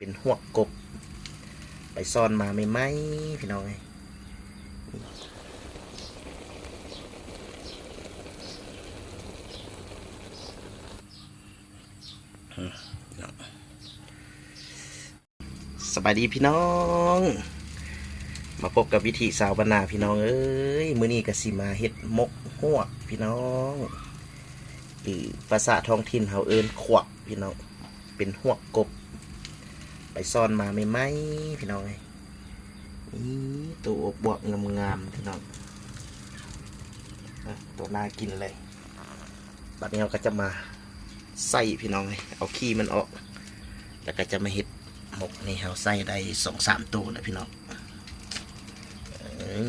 ເປັນຮວກກົບ ໄປຊ້ອນມາໃໝ່ໆ ພີ່ນ້ອງເອີຍ. ສະບາຍດີພີ່ນ້ອງ ມາພົບກັບວິຖີຊາວບ້ານນາພີ່ນ້ອງເອີຍ. ມື້ນີ້ກະຊິມາເຮັດໝົກຮວກພີ່ນ້ອງ ຫຼືພາສາທ້ອງຖິ່ນເຮົາເອີ້ນຂວກພີ່ນ້ອງ ເປັນຮວກກົບ ໄປຊ້ອນມາໃໝ່ໆ ພີ່ນ້ອງເອີຍ. ນີ້ ໂຕອວບໆງາມໆ ພີ່ນ້ອງ ອາ ໂຕໜ້າກິນເລີຍ. ບາດນີ້ເຮົາກະຈະມາໃສ່ພີ່ນ້ອງເອີຍ ເອົາຂີ້ມັນອອກ ແລ້ວກະຈະມາເຮັດໝົກນີ້. ເຮົາໃສ່ໄດ້ສອງສາມໂຕແລ້ວພີ່ນ້ອງ. ອື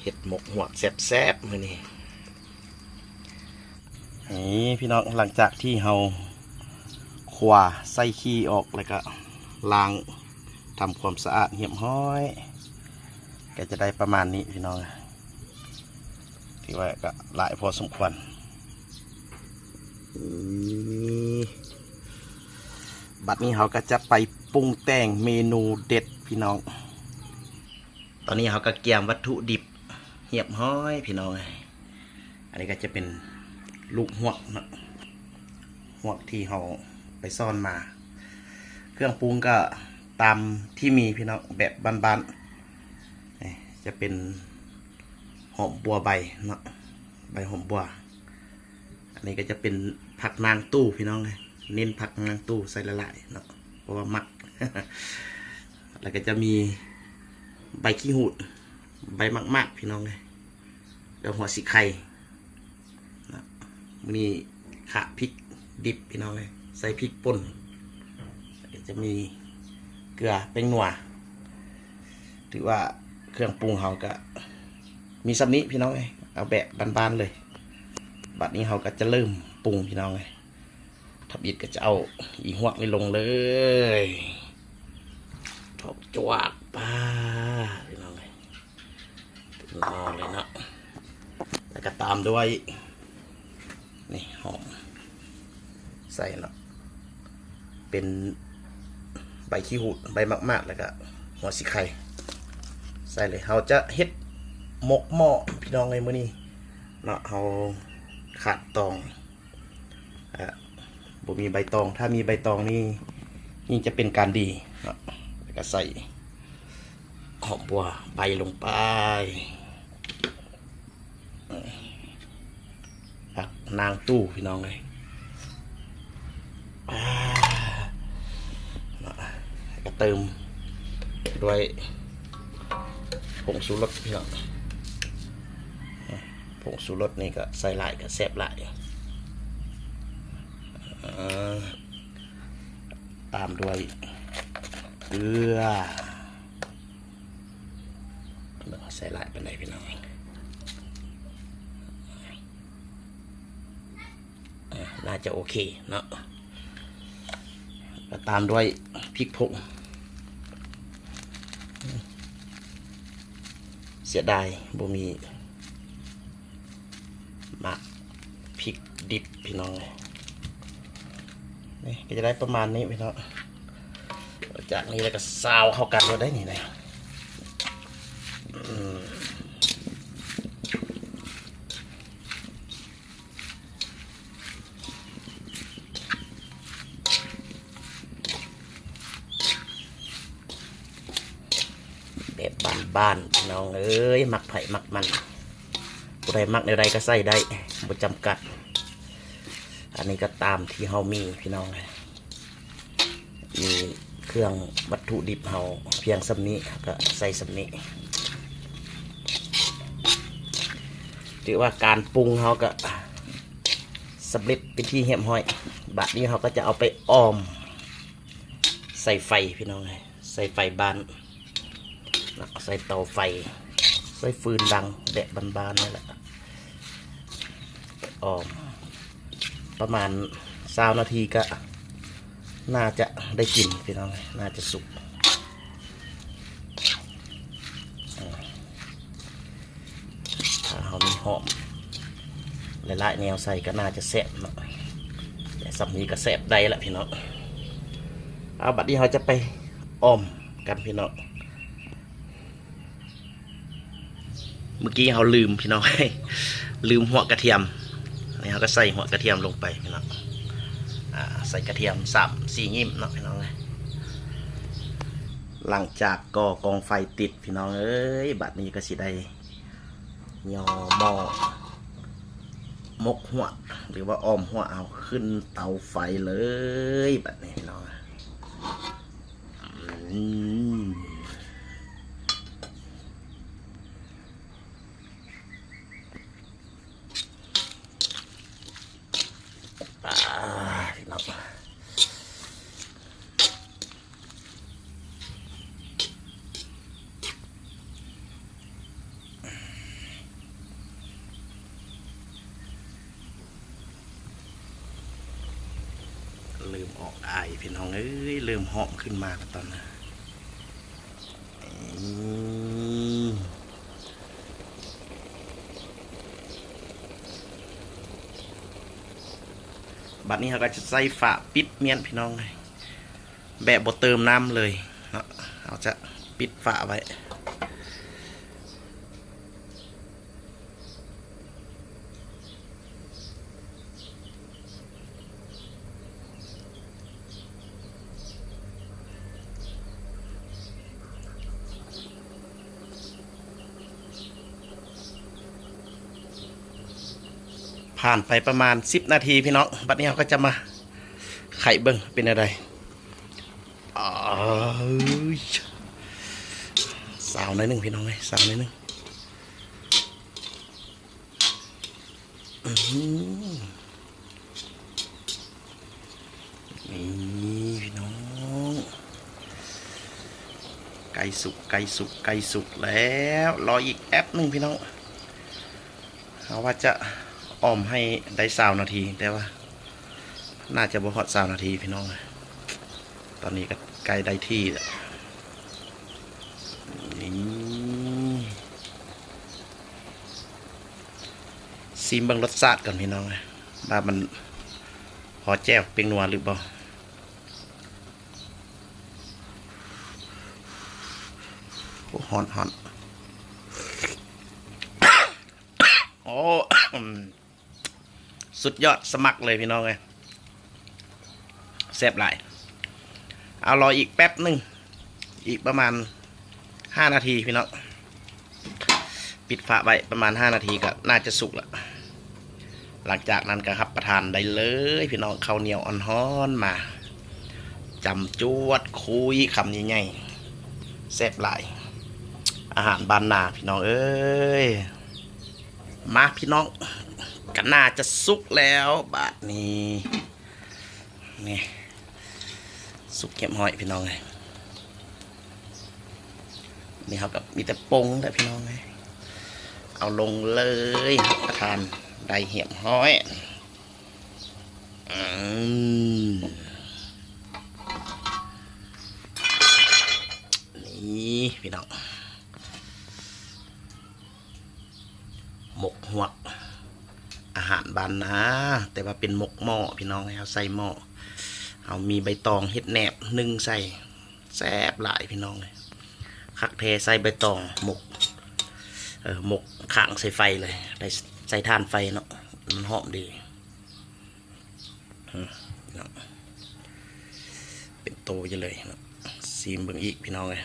ເຮັດໝົກຮວກແຊບໆ ມື້ນີ້. ນີ້ພີ່ນ້ອງ ຫຼັງຈາກທີ່ເຮົາຂົ້ວໃສ່ຂີ້ອອກ ແລ້ວກະລ້າງທຳຄວາມສະອາດຮຽບຮ້ອຍ ກະຈະໄດ້ປະມານນີ້ພີ່ນ້ອງ. ຖືວ່າກະຫຼາຍພໍສົມຄວນ. ນີ້ ບາດນີ້ເຮົາກະຈະໄປປຸງແຕ່ງເມນູເດັດພີ່ນ້ອງ. ຕອນນີ້ເຮົາກະກຽມວັດຖຸດິບຮຽບຮ້ອຍພີ່ນ້ອງເອີຍ. ອັນນີ້ກະຈະເປັນລູກຮວກເນາະ ຮວກທີ່ເຮົາໄປຊ້ອນມາ. ເຄື່ອງປຸງກະຕາມທີ່ມີພີ່ນ້ອງ ແບບບ້ານໆ ຈະເປັນຫອມບົວໃບເນາະ ໃບຫອມບົວ. ອັນນີ້ກະຈະເປັນຜັກນາງຕູ້ພີ່ນ້ອງເອີຍ ເນັ້ນຜັກນາງຕູ້ໃສ່ຫຼາຍໆເນາະ ເພາະວ່າມັກ. ແລ້ວກະຈະມີໃບຂີ້ຫູດ ໃບໝາກໆ ພີ່ນ້ອງເອີຍ ແລ້ວຫົວສີໄຄເນາະ. ມື້ນີ້ຂາດພິກດິບພີ່ນ້ອງເອີຍ ໃສ່ພິກປົ່ນ ແລ້ວກະຈະມີເກືອ ແປ້ງນົວ. ຖືວ່າເຄື່ອງປຸງເຮົາກະມີສ່ຳນີ້ພີ່ນ້ອງເອີຍ ເອົາແບບບ້ານໆເລີຍ. ບາດນີ້ເຮົາກະຈະເລີ່ມປຸງພີ່ນ້ອງເອີຍ. ທຳອິດກະຈະເອົາອີຫວກນີ້ລົງເລີຍ ຖອກຈວກປາພີ່ນ້ອງເອີຍ ເຕັມໝໍ້ເລີຍເນາະ. ແລ້ວກະຕາມດ້ວຍ ນີ້ ຫອມ ໃສ່ເນາະ ເປັນໃບຂີ້ຫູດ ໃບໝາກໆ ແລ້ວກະຫົວສີໄຄ ໃສ່ເລີຍ. ເຮົາຈະເຮັດໝົກໝໍ້ພີ່ນ້ອງເອີຍ ມື້ນີ້ເນາະ ເຮົາຂາດຕອງ ອາ ບໍ່ມີໃບຕອງ ຖ້າມີໃບຕອງນີ້ ຍິ່ງຈະເປັນການດີເນາະ. ແລ້ວກະໃສ່ຫອມບົວໃບລົງໄປ ຜັກນາງຕູ້ພີ່ນ້ອງເອີຍ ອາ ເນາະ. ແລ້ວກະເຕີມດ້ວຍ ຜົງຊູລົດພີ່ນ້ອງ ຜົງຊູລົດນີ້ກະໃສ່ຫຼາຍກະແຊບຫຼາຍ ອາ ຕາມດ້ວຍເກືອ ເບິ່ງວ່າໃສ່ຫຼາຍປານໃດພີ່ນ້ອງ. ອາ ໜ້າຈະໂອເຄເນາະ. ແລ້ວຕາມດ້ວຍພິກຜົງ ເສຍດາຍບໍ່ມີໝາກພິກດິບພີ່ນ້ອງເອີຍ. ນີ້ກະຈະໄດ້ປະມານນີ້ພີ່ນ້ອງ. ຈາກນີ້ແລ້ວກະຊາວເຂົ້າກັນໂລດໄດ໋ນີ້ນະ. ອືມ ແບບບ້ານໆ ພີ່ນ້ອງເອີຍ ມັກໃຜມັກມັນ ຜູ້ໃດມັກແນວໃດກະໃສ່ໄດ້ ບໍ່ຈຳກັດ. ອັນນີ້ກະຕາມທີ່ເຮົາມີພີ່ນ້ອງເອີຍ. ມີເຄື່ອງວັດຖຸດິບເຮົາພຽງສ່ຳນີ້ ກະໃສ່ສ່ຳນີ້. ຖືວ່າການປຸງເຮົາກະສຳເລັດເປັນທີ່ຮຽບຮ້ອຍ. ບາດນີ້ເຮົາກະຈະເອົາໄປອອມໃສ່ໄຟພີ່ນ້ອງເອີຍ ໃສ່ໄຟບ້ານ ໃສ່ເຕົາໄຟ ໃສ່ຟືນດັງແບບບ້ານໆນີ້ແຫຼະ. ອອມປະມານຊາວນາທີກະໜ້າຈະໄດ້ກິນພີ່ນ້ອງເອີຍ ໜ້າຈະສຸກ. ຖ້າເຮົາມີຫອມຫຼາຍໆແນວໃສ່ກະໜ້າຈະແຊບເນາະ. ແຕ່ສ່ຳນີ້ກະແຊບໄດ້ລະພີ່ນ້ອງ. ເອົາ ບັດນີ້ເຮົາຈະໄປອ່ອມກັນພີ່ນ້ອງ. ເມື່ອກີ້ເຮົາລືມພີ່ນ້ອງ ລືມຫົວກະທຽມ. ອັນນີ້ເຮົາກໍໃສ່ຫົວກະທຽມລົງໄປພີ່ນ້ອງ. ອ່າ ໃສ່ກະທຽມສາມສີ່ຍິ້ມເນາະພີ່ນ້ອງເອີຍ. ຫຼັງຈາກກໍ່ກອງໄຟຕິດພີ່ນ້ອງເອີຍ ບັດນີ້ກໍຊິໄດ້ຍໍໝໍ້ໝົກຫົວ ຫຼືວ່າອ່ອມຫົວເອົາຂຶ້ນເຕົາໄຟເລີຍ ບັດນີ້ພີ່ນ້ອງ. ອືມ ອ່າ ພີ່ນ້ອງ ເລີ່ມອອກອາຍພີ່ນ້ອງເອີຍ ເລີ່ມຫອມຂຶ້ນມາແລ້ວຕອນນີ້. ອືມ ບັດນີ້ເຮົາກໍຈະໃສ່ຝາປິດມ້ຽນພີ່ນ້ອງເອີຍ ແບບບໍ່ເຕີມນ້ຳເລີຍເນາະ. ເຮົາຈະປິດຝາໄວ້. ຜ່ານໄປປະມານສິບນາທີພີ່ນ້ອງ ບັດນີ້ເຮົາກໍຈະມາໄຂເບິ່ງເປັນແນວໃດ. ເອີຍ ຊາວໜ້ອຍໜຶ່ງພີ່ນ້ອງເອີຍ ຊາວໜ້ອຍໜຶ່ງ. ອືມ ນີ້ພີ່ນ້ອງ ໃກ້ສຸກ ໃກ້ສຸກ ໃກ້ສຸກແລ້ວ. ລໍອີກແປັບໜຶ່ງພີ່ນ້ອງ. ເຮົາວ່າຈະອ່ອມໃຫ້ໄດ້ຊາວນາທີ ແຕ່ວ່າໜ້າຈະບໍ່ຮອດຊາວນາທີພີ່ນ້ອງ. ຕອນນີ້ກໍໃກ້ໄດ້ທີ່ແລ້ວ. ນີ້ ຊີມເບິ່ງລົດຊາດກ່ອນພີ່ນ້ອງ ວ່າມັນພໍແຈ່ວເປັງນົວຫຼືບໍ່. ໂອ້ ຮ້ອນໆ ໂອ້ ສຸດຍອດສະໝັກເລີຍພີ່ນ້ອງເອີຍ ແຊບຫຼາຍ. ເອົາ ລໍອີກແປັບໜຶ່ງ ອີກປະມານຫ້ານາທີພີ່ນ້ອງ. ປິດຝາໄວ້ປະມານຫ້ານາທີກໍໜ້າຈະສຸກລະ. ຫຼັງຈາກນັ້ນກໍຮັບປະທານໄດ້ເລີຍພີ່ນ້ອງ ເຂົ້າໜຽວອ່ອນໆມາ ຈຳຈວດຄຸຍຄຳໃຫຍ່ໆ ແຊບຫຼາຍ ອາຫານບ້ານນາພີ່ນ້ອງເອີຍ. ມາພີ່ນ້ອງ ກໍໜ້າຈະສຸກແລ້ວບາດນີ້. ນີ້ ສຸກຮຽບຮ້ອຍພີ່ນ້ອງເອີຍ. ນີ້ເຮົາກໍມີແຕ່ປົງແຫຼະພີ່ນ້ອງເອີຍ ເອົາລົງເລີຍ ຮັບປະທານໄດ້ຮຽບຮ້ອຍ. ອືມ ນີ້ພີ່ນ້ອງ ໝົກຫວກ ອາຫານບ້ານນາ ແຕ່ວ່າເປັນໝົກໝໍ້ພີ່ນ້ອງເອີຍ. ເຮົາໃສ່ໝໍ້ ເຮົາມີໃບຕອງເຮັດແໜບໜຶ້ງໃສ່ ແຊບຫຼາຍພີ່ນ້ອງເອີຍ. ຄັກແທ້ ໃສ່ໃບຕອງໝົກ ເອີ ໝົກຄ້າງໃສ່ໄຟເລີຍ ໄດ້ໃສ່ຖ່ານໄຟເນາະ ມັນຫອມດີ. ອືມ ເນາະ ເປັນໂຕຢູ່ເລີຍເນາະ. ຊີມເບິ່ງອີກພີ່ນ້ອງເອີຍ.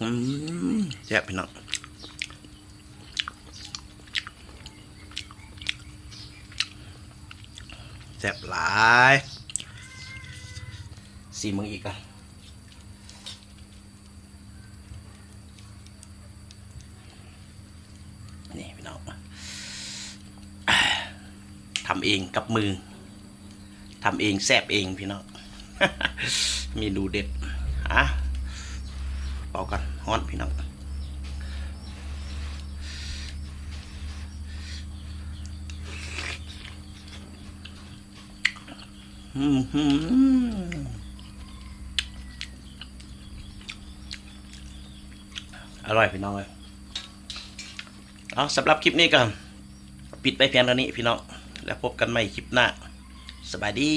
ອືມ ແຊບພີ່ນ້ອງ ແຊບຫຼາຍ. ຊີມເບິ່ງອີກກ່ອນ. ນີ້ພີ່ນ້ອງ ທຳເອງກັບມື ທຳເອງແຊບເອງພີ່ນ້ອງ ເມນູເດັດ. ອ່ະ ເປົ່າກ່ອນ ຮ້ອນພີ່ນ້ອງ. ອືມ ຫືມ ຫືມ. ອະລ່ອຍພີ່ນ້ອງເອີຍ. ເອົາ ສຳລັບຄລິບນີ້ກໍປິດໄວ້ພຽງເທົ່ານີ້ພີ່ນ້ອງ ແລ້ວພົບກັນໃໝ່ຄລິບໜ້າ. ສະບາຍດີ.